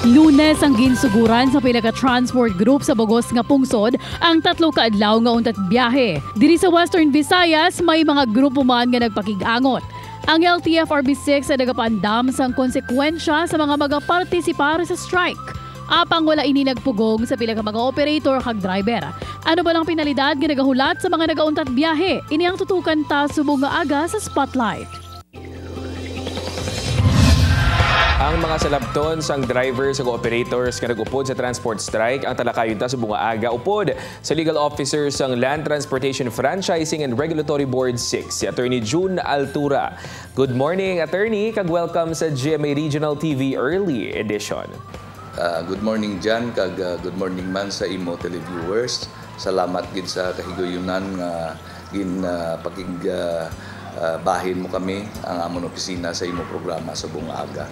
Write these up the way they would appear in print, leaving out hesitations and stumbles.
Lunes ang ginsuguran sa pila ka transport group sa bugos nga pungsod ang 3 ka adlaw nga untat biyahe. Diri sa Western Visayas, may mga grupo man nga nagpakig-angot. Ang LTFRB 6 ay nagapandam sang konsekwensya sa mga magapartisipar sa strike. Apang wala ini nagpugong sa pila ka mga operator kag driver. Ano ba lang penalidad nga nagahulat sa mga nagauntat biyahe? Ini ang tutukan ta subong nga aga sa Spotlight. Ang mga salabton sang drivers ug operators nga nag-upod sa transport strike ang talakayon ta subong nga aga upod sa legal officer sang Land Transportation Franchising and Regulatory Board 6, si Attorney June Altura. Good morning, Attorney, kag welcome sa GMA Regional TV Early Edition. Good morning, Jan, kag good morning man sa imo televiewers. Salamat gid sa kahigayunan nga gin pakig bahin mo kami ang amon opisina sa imo programa sa buong aga.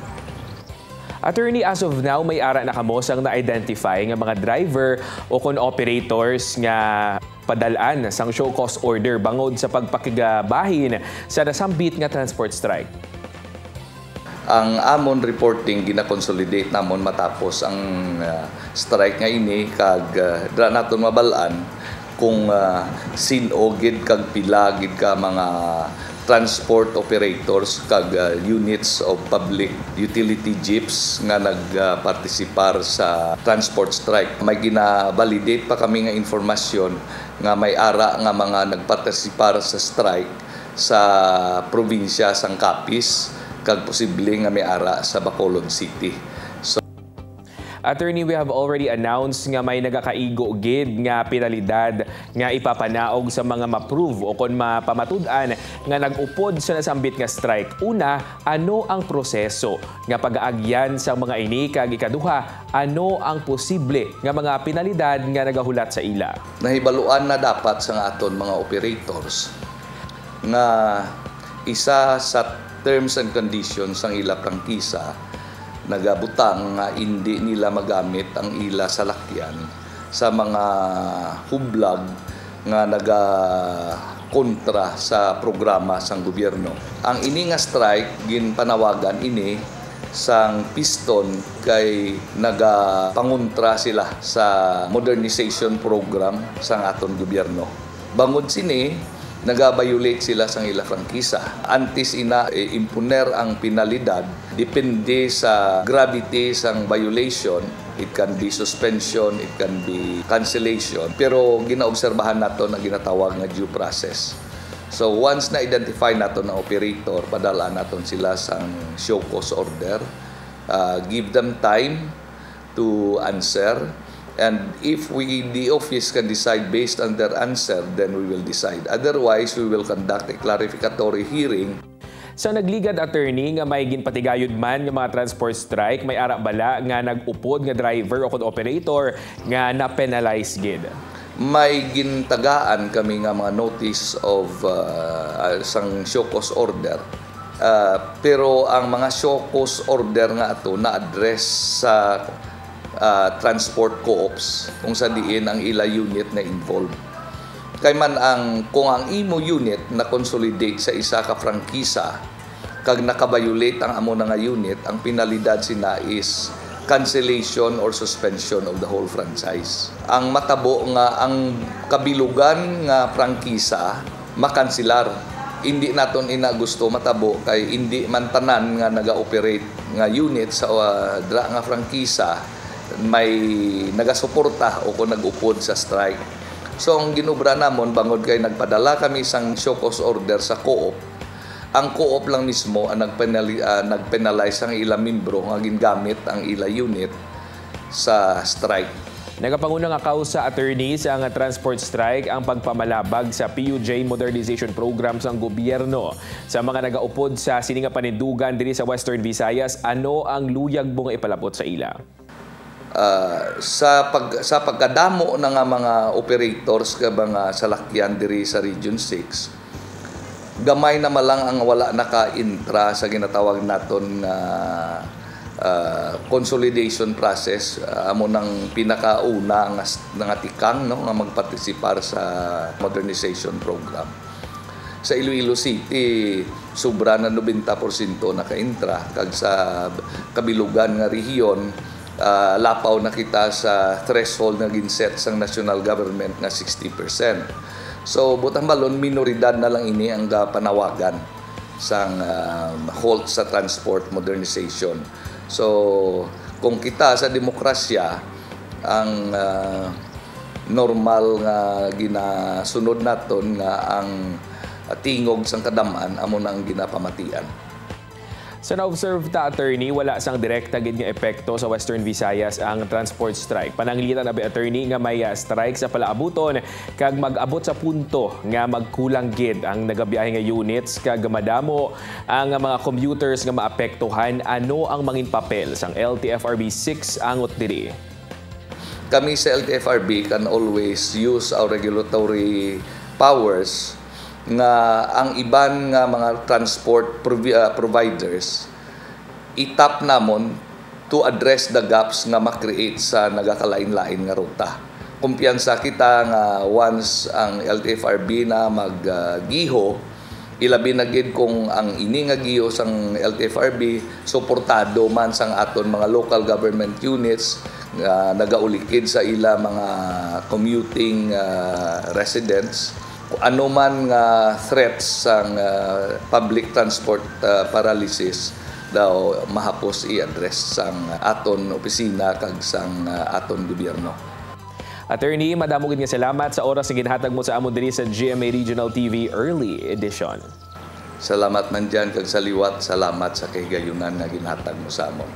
Attorney, as of now, may ara na kamo sang na-identify nga mga driver o kon operators nga padalaan sang show cause order bangod sa pagpakigabahin sa nasambit nga transport strike. Ang amon reporting gina-consolidate namon matapos ang strike nga ini kag dira naton mabalaan kung sino gid kag pila gid ka mga transport operators kag units of public utility jeeps nga nagpartisipar sa transport strike. May gina-validate pa kami nga informasyon nga may ara nga mga nagpartisipar sa strike sa probinsya sang Capiz kag posible nga may ara sa Bacolod City. So, Attorney, we have already announced nga may nagakaigo gid nga penalidad nga ipapanaog sa mga ma-prove o kon mapamatud-an nga nag-upod sa nasambit nga strike. Una, ano ang proseso nga pag-aagyan sa mga ini kag ikaduha, ano ang posible nga mga penalidad nga nagahulat sa ila? Nahibaluan na dapat sa aton mga operators nga isa sa terms and conditions sang ila prangkisa nagabutang nga hindi nila magamit ang ila salakyan sa mga hublag nga nagakontra sa programa sang gobyerno. Ang ini nga strike ginpanawagan ini sang piston kay nagapangontra sila sa modernization program sang aton gobyerno. Bangod sini, naga-violate sila sang ila prangkisa. Antes ina imponer ang penalidad, depende sa gravity sang violation. It can be suspension, it can be cancellation. Pero ginaobserbahan nato na ginatawag nga due process. So once na-identify nato ng operator, padala naton sila sang show cause order, give them time to answer. And if we, the office, can decide based on their answer, then we will decide. Otherwise, we will conduct a clarificatory hearing. Sa nagligad, Attorney, nga may ginpatigayod man nga mga transport strike, may ara bala nga nag-upod nga driver o kon operator nga na-penalize gid? May gintagaan kami nga mga notice of sang show cause order. Pero ang mga show cause order nga ato na-address sa transport co-ops kung sa diin ang ila unit na involved. Kay man ang kung ang imo unit na consolidate sa isa ka prangkisa kag naka-violate ang amo na nga unit, ang penalidad sina is cancellation or suspension of the whole franchise. Ang matabo nga ang kabilugan nga prangkisa makansilar. Hindi naton ina gusto matabo kay hindi man tanan nga naga-operate nga unit sa dra nga prangkisa may nagasuporta o kung nag-upod sa strike. So ang ginubra namon bangod kay nagpadala kami sang show cause order sa co-op, ang co-op lang mismo ang nagpenalize ang ilang membro nga gingamit ang ila unit sa strike. Nagapanguna nga kausa, Attorney, sa ang transport strike ang pagpamalabag sa PUJ Modernization Program sang gobyerno. Sa mga nagaupod sa sini nga panindugan dinhi sa Western Visayas, ano ang luyag mo nga ipalabot sa ila? Sa pagkadamo ng nga mga operators ka mga salakyan diri sa Region 6, gamay na malang ang wala naka-intra sa ginatawag naton na consolidation process, amo nang pinakauna nga tikang, no, nga magpartisipar sa modernization program. Sa Iloilo City, sobra na 90% naka-intra kag sa kabilugan nga rehiyon Lapaw na kita sa threshold na ginset sang national government nga 60%. So butang balon, minoridad na lang ini ang panawagan sang halt sa transport modernization. So kung kita sa demokrasya, ang normal nga ginasunod naton nga ang tingog sang kadaman amo na ang ginapamatian. Sa na-observe ta, Attorney, wala sang direkta gid nga epekto sa Western Visayas ang transport strike. Pananglitan abi, Attorney, nga may strike sa palaabuton kag mag-abot sa punto nga magkulang gid ang nagabiyahe nga units kag madamo ang mga commuters nga maapektuhan, ano ang mangin papel sang LTFRB 6 angot diri? Kami sa LTFRB can always use our regulatory powers nga ang iban nga mga transport providers itap namon to address the gaps nga ma-create sa nagakalain-lain nga ruta. Kumpiyansa kita nga once ang LTFRB na maggiho, ilabi na gid kung ang ini nga giho sang LTFRB suportado man sang aton mga local government units nga nagaulikid sa ila mga commuting residents, ano man nga threats sang public transport paralysis daw mahapos i-address sang aton opisina kag sang aton gobyerno. Attorney, madamo gid nga salamat sa oras nga ginhatag mo sa amon diri sa GMA Regional TV Early Edition. Salamat man dyan kag sa liwat, salamat sa kahigayunan nga ginhatag mo sa amon.